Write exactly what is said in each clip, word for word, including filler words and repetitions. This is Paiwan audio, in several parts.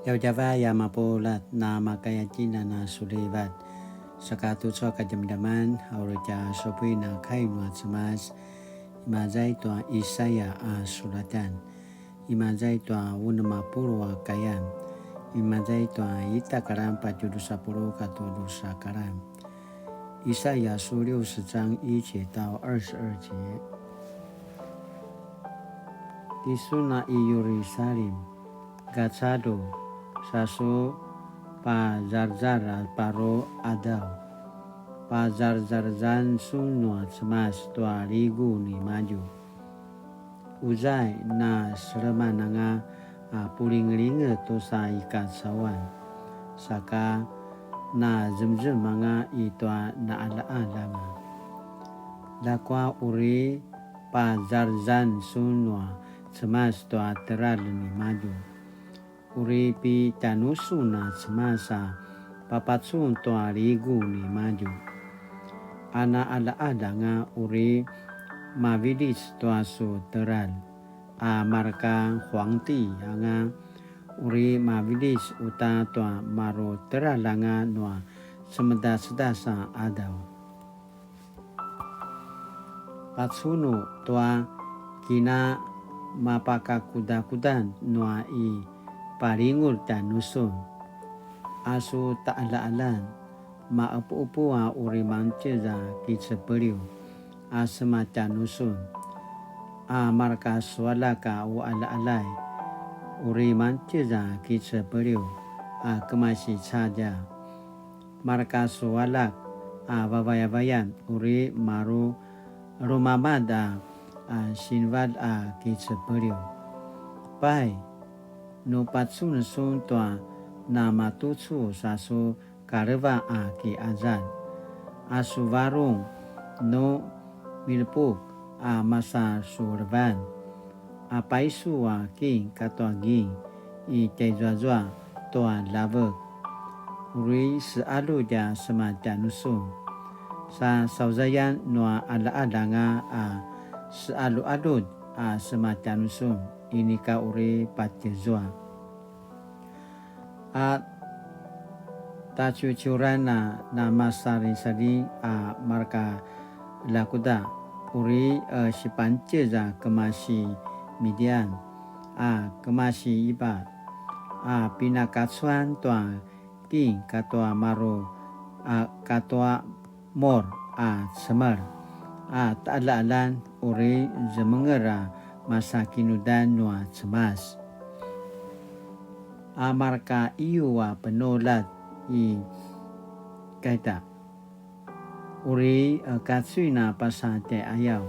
Djavadjavay a mapuljat, na makaya tjinan a sulivat. Saka tucu a kadjamadjaman, a uri tja supuin a kai nua Cemas, imaza i tua Isaya a sulatan. Imaza i tua unem a puluq a kayan. Imaza i tua ita karan patje drusa puluq katua drusa karan. 以赛亚书六十章一节到二十二节。Tisun a i Yerusalim, gacadu, sa su pazarzar a paru qadaw. Pazarzarzan sun nua Cemas tua ligu nimadju. Uzai na seleman anga a pulingelinget tusa i kacauan, saka na zemzem anga i tua naqalaqal anga. Ljakua uri pazarzan sun nua Cemas tua teljar nimadju. Uri pitjanusun a Cemas a papacun tua ligu nimadju. A naqalaqal anga uri mavilis tua su teljar, a marka huangti anga uri mavilis uta tua maru teljar anga nua cemedacedas a qadaw. Pacunu tua kinamapakakudakudan nua i palingulj tjanusun. A su taqalaqalan, maqepuqepu a uri mangtjez a kicepeliw a sema tjanusun. A marka su aljak a uqaljaqaljay, uri mangtjez a kicepeliw a kemasi cadja. Marka su aljak a vavayavayan uri maru lumamad a, a sinval a kicepeliw. Pai, nu pacun sun tua namatucu sa su kaleva a kiqazan, a su varung nu milepuk a masa su levan, a paisu a king katua ging i tjaizuazua tua ljavek. Uri seqaludj a sema tjanusun. Sa sauzayan nua qaljaqaljanga a seqaluqaludj a sema tjanusun, inika uri patjezua. A taciuciuran a namasalisaling a marka ljakuda, uri, e, sipangtjez a kemasi Midian, a kemasi Ibat, a pinakacuan tua king katua maru, a katua mur a cemel, a taqaljaqaljan uri zemenger a masa kinudan nua Cemas. A marka iyu a penuljat i kaita, uri, e, kacuin a pasa tjaiqayaw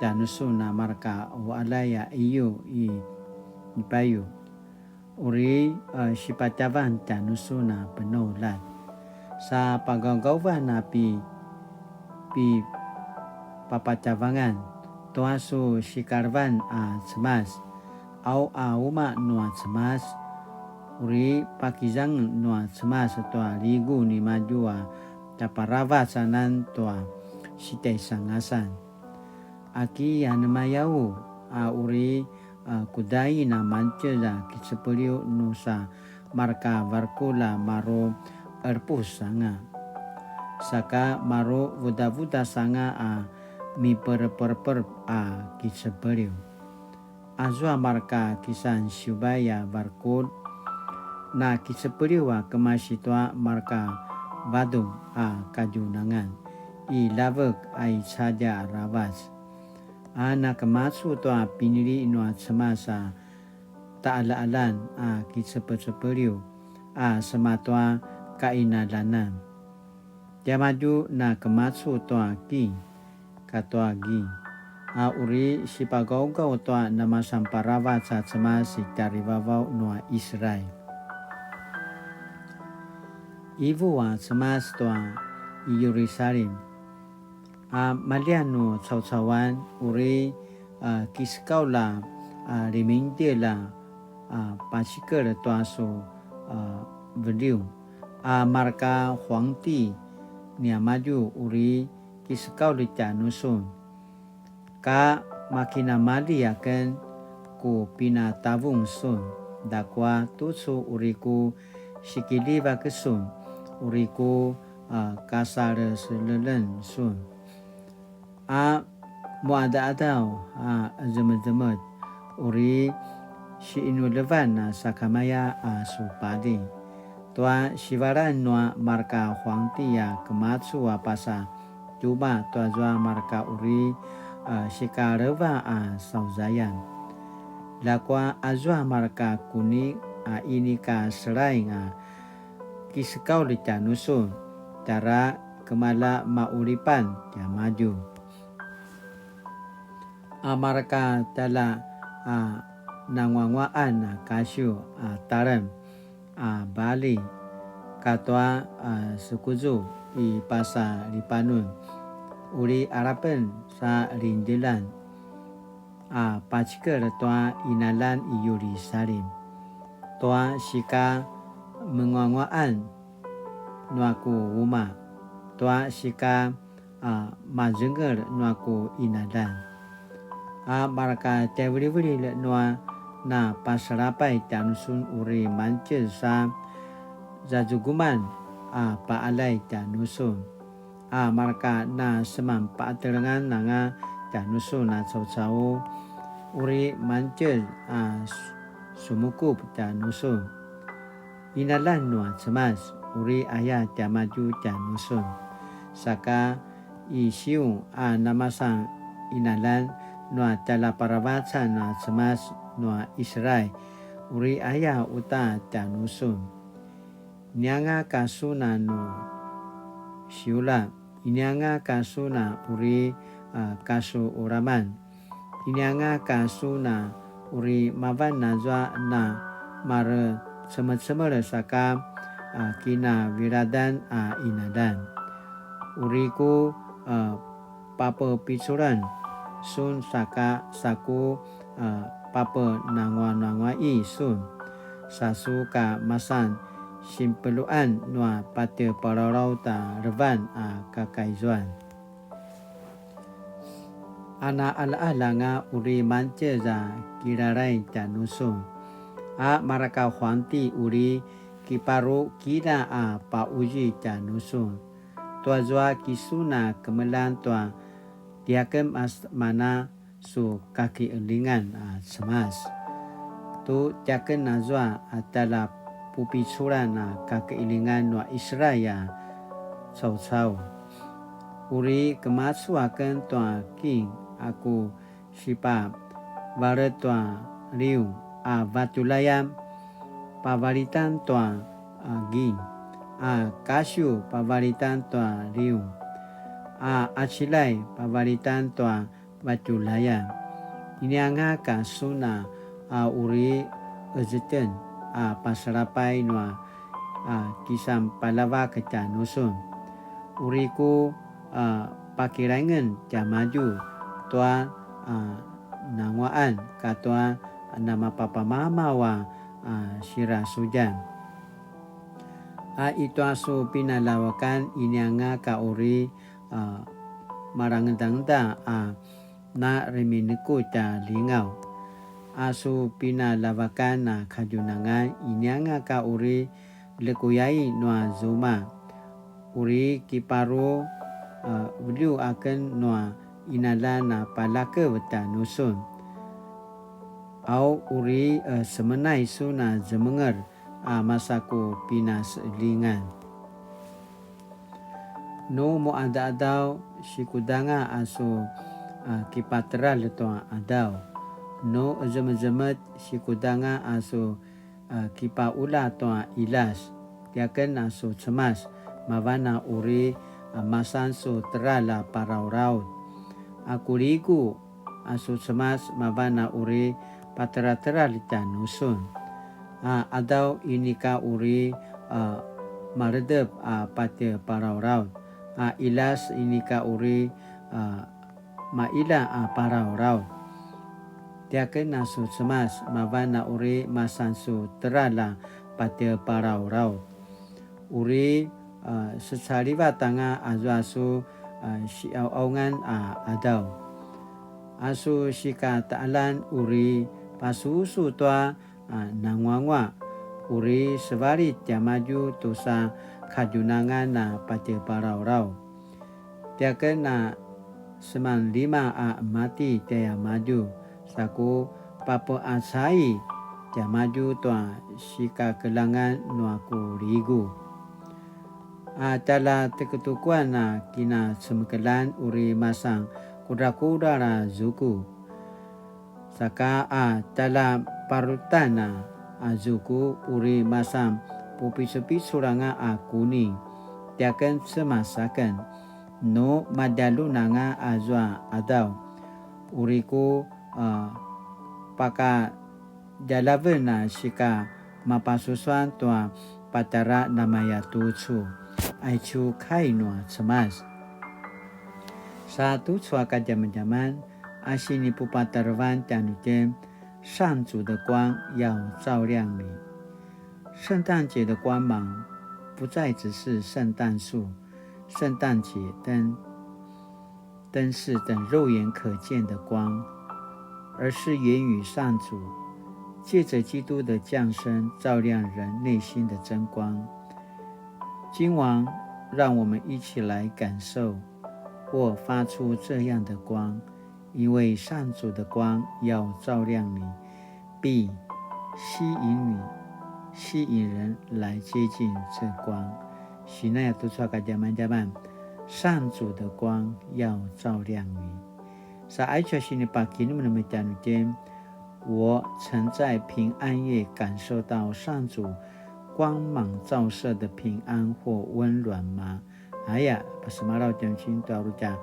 tjanusun a marka uqaljay a iyu i Nipayu. Uri, e, sipatjavan tjanusun a penuljat. Sa pagawgawan a pi, pi papatjavangan tua su sikalevan a Cemas, au a umaq nua Cemas, uri pakizangen nua Cemas tua ligu nimadju a tjaparavac anan tua sitjaisangasan. Aki anemayau a uri, a, kudain a mangtjez a kicepeliw nu sa marka varkul a maru qerepus anga. Saka maru vudavudas anga a mipereperper a kicepeliw. Azua marka kisan siubay a varkul, na kicepeliw a kemasi tua marka vadung a kadjunangan i ljavek a i cadja aravac. A nakemacu tua pinili nua Cemas a taqaljaqaljan a kicepecepeliw a sema tua kainaljanan. Tiamadju nakemacu tua king katua ging, a uri sipagawgaw tua namasan paravac a Cemas i tjarivavaw nua Israel. Ivu a Cemas tua i Yerusalim, a maljian nu caucauan uri, a, kisekaulj a, a, limingdjelj a, a, pacikel tua su, a, veliw, a marka huangti niamadju uri kisekaulj tjanusun. Ka makinamali aken ku pinatavung sun, Ljakua tucu uri ku sikiljivak sun, uri ku, a, kasaleselelen sun. A muqadaqadaw a zemezemetj, uri siqinulevan a sakamaya a su paljing. Tua sivalan nua marka huangti a kemacu a pasa tjumaq tuazua marka uri, a, sikaleva a sauzayan. Ljakua azua marka kuni a inika selaing a kisekaulj tjanusun, tjara kemala maqulipan tiamadju. A marka tjalja a nanguanguaqan a kasiw a talem a bali katua a sekuzu i pasa Lipanun, uri alapen sa lindilan a pacikel tua qinaljan i Yirusalim, tua sika menguanguaqan nua ku umaq, tua sika, a, mazengel nua ku qinaljan. A marka tjaivilivililj nua na pasalapay tjanusun uri mangtjez sa zazukuman a paqaljay tjanusun. A marka na seman paqatelengan anga tjanusun a caucau, uri mangtjez a su-, sumukup tjanusun. Qinaljan nua Cemas, uri aya tiamadju tjanusun. Saka i Siun a namasan qinaljan nua tjaljaparavacan nua Cemas nua Israel, uri aya uta tjanusun. Inianga ka sun a nu siula, inianga ka sun a uri, a, kasuquraman, inianga ka sun a uri mavan azua na marecemecemel saka, a, kinaviladan a qinaljan. Uri ku, a, papepiculan sun saka saku, a, papenanguananguaqi sun, sa su ka masan sinpeluan nua patjepalaulaw ta levan a kakaizuan. A na qaljaqalja anga uri mangtjez a kilalaing tjanusun, a marka huangti uri kiparu kida a pauzi tjanusun. Tuazua kisun a kemeljang tua tiaken mas-, mana su kakiqeljingan a Cemas. Tu tiaken azua a tjaljapupiculan a kakiqeljingan nua Israel a caucau. Uri kemacu aken tua king a ku sipavalet tua liu a vatjulayan, pavalitan tua, a, ging, a kasiw pavalitan tua liu, a qaciljay pavalitan tua vatjulayan. Inianga ka sun a, a uri ezeten a pasalapay nua, a, kisan paljavak tjanusun. Uri ku, a, pakilaingen tiamadju tua, a, nanguaqan katua namapapamamaw a, a, sirasudjan. A i tua su pinaljavakan inianga ka uri, a, malangedangeda a na remineku tja lingaw. A su pinaljavakan a kadjunangan inianga ka uri lekuyai nua zuma. Uri kiparu, a, veliu aken nua qinaljan a paljakev tjanusun. Au uri, a, semenay sun a zemenger a masa ku pinaseqeljingan. Nu muqadaqadaw sikudanga a su, a, kipateljar tua qadaw. Nu ezemezemetj sikudanga a su, a, kipaula tua qiljas. Tiaken a su Cemas, mavan a uri, a, masan su teljar a parauraut. A ku ligu a su Cemas mavan a uri pateljateljar tjanusun. A qadaw inika uri, a, maledep a patje parauraut. A qiljas inika uri, a, maila a parauraut. Tiaken a su Cemas mavan a uri masan su teljar a patje parauraut. Uri, a, secalivat anga azua su, a, siqauqaungan a qadaw. A su sikataqaljan uri pasusu tua, a nanguangua, uri sevalit tiamadju tusa kadjunangan a patjeparaurau. Tiaken a seman lima a mati tiamadju, saku papeacai tiamadju tua sikakeljangan nua ku ligu. A tjalja teketukuan a kinacemekeljan uri masan kudrakudral a zuku. Saka a tjalja parutan a zuku uri masan pupicupicul anga a kuni, tiaken Cemas aken, nu madjalun anga azua qadaw, uri ku, a, pakadjalaven a sika mapasusuan tua patjara namaya tucu. Aicu kai nua Cemas. Sa tucu a kadjamadjaman a sinipupatarevan tjanuitjen, 上主的光要照亮你。圣诞节的光芒不再只是圣诞树、圣诞节灯、灯饰等肉眼可见的光，而是源于上主，借着基督的降生，照亮人内心的真光。今晚，让我们一起来感受或发出这样的光，因为上主的光要照亮你，并吸引你，吸引人来接近这光。Sinaya tucu a kadjamadjaman, 上主的光要照亮你。Sa aicu a sinipakinemnem tjanuitjen, 我曾在平安夜感受到上主光芒照射的平安或温暖吗？ Aya, pasemalaw tjanuitjen tua uri tja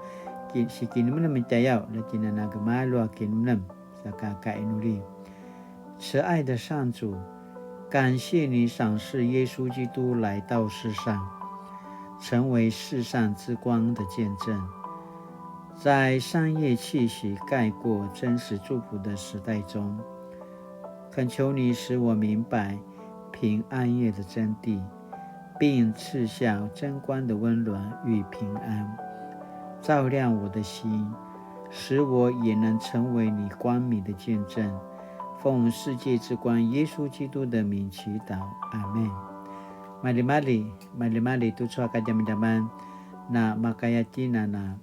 ki-, sikinemnem tjayaw, la tjinana gemalju a kinemnem, saka kainuli. 慈爱的上主，感谢你赏赐耶稣基督来到世上，成为世上之光的见证。在商业气息盖过真实祝福的时代中，恳求你使我明白平安夜的真谛，并赐下真光的温暖与平安，照亮我的心，使我也能成为你光明的见证。奉世界之光耶稣基督的名祈祷，阿们。Maljimalji, maljimalji tucu a kadjamadjaman, na makaya tjinana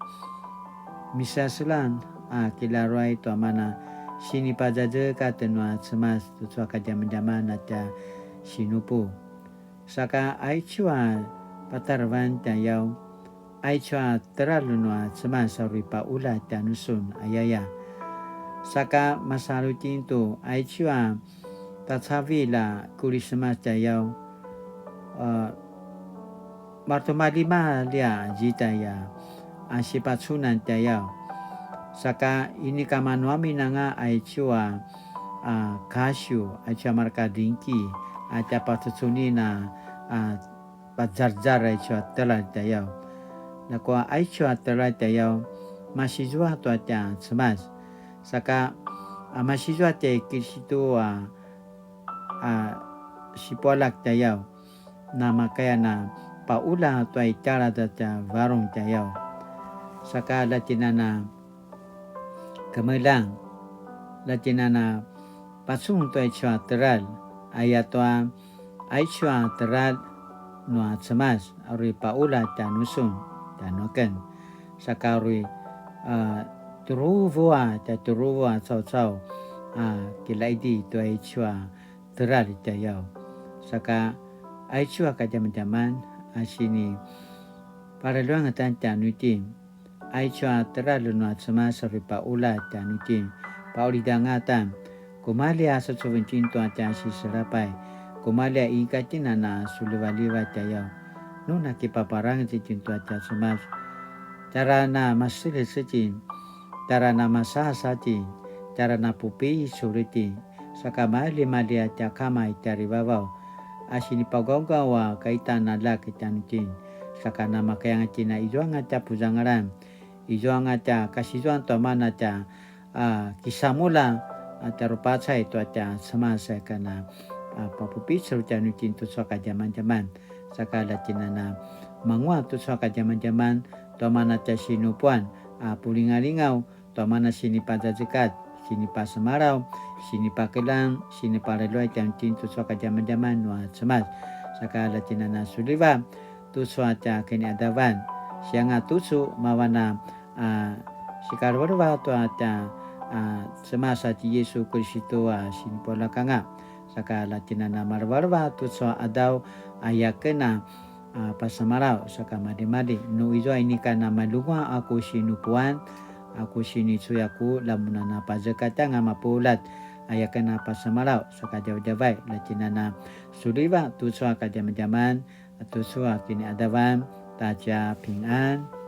misaselan a kilaruay tua mana sinipazazekatj nua Cemas tucu a kadjamadjaman a tja sinupu. Saka aicu a patarevan tjayaw, aicu a teljar nua Cemas a uri paula tjanusun ayaya. Saka masalu itjen tu aicu a tacavilj a Kulisemas tjayaw, a, maretimaljimalji a zidaya a sipacunan tjayaw. Saka inika manu amin anga aicu a, a, kasiw, aicu a mareka dringki, a tja pacucunin a, a, pazarzar aicu a teljar tjayaw. Ljakua aicu a teljar tjayaw, masizua tua tja Cemas. Saka, a, masizua tjai Kilistu a, a, sipualjak tjayaw, na makaya na paula tua i tjaladj a tja varung tjayaw. Saka la tjinana kemeljang, la tjinana pacun tua aicu a teljar, ayatua aicu a teljar nua Cemas, a uri paula tjanusun, tjanuaken. Saka uri, a, tjuruvu a, tja tjuruvu a caucau, a, kilaidi tua aicu a teljar tjayaw. Saka aicu a kadjamadjaman a sini paraljuangetan tjanuitjen. Aicu a teljar nua Cemas a uri paula tjanuitjen. Paulidangata. Kumalji a secevung itjen tua tja siselapay. Kumalji a inika tjinana sulivaliva tjayaw. Nu na kipaparangez itjen tua tja Cemas. Tjara na maseljez itjen. Tjara na masasa itjen. Tjara na pupicul itjen. Saka maljimalji a tja Kama i tjarivavaw, a sinipagawgaw a kaitan a aljak tjanuitjen. Saka namakayanga itjen a izuanga tja puzangalan, izuanga tja kasizuan tua mana tja, a, kisamulja, a, tja rupacay tua tja Cemas, saka na, a, papupicul tjanuitjen tucu a kadjamadjaman. Saka la tjinana manguaq tucu a kadjamadjaman tua mana tja sinupuan, a, pulingalingaw, tua mana sinipazazekatj, sinipasemalaw, sinipakeljang, sinipaleluay tjanuitjen tucu a kadjamadjaman nua Cemas. Saka la tjen a na suliva tucu a tja kiniadavan. Sianga tucu mavan a, a, sikarevareva tua tja, a, Cemas a ti Yisu Kiristu a sinipulakanga. Saka la tjen a na marevareva tucu a qadaw a yaken a, a, pasemalaw, saka maljimalji. Nu izua inika na malunguaq a ku sinupuan, a ku sinicuyaku, lamun a na pazekatjanga mapuljat, a yaken a pasemalaw, saka djavadjavay, la tjen a na suliva tucu a kadjamadjaman, tucu a kiniadavan, ta tja pingan.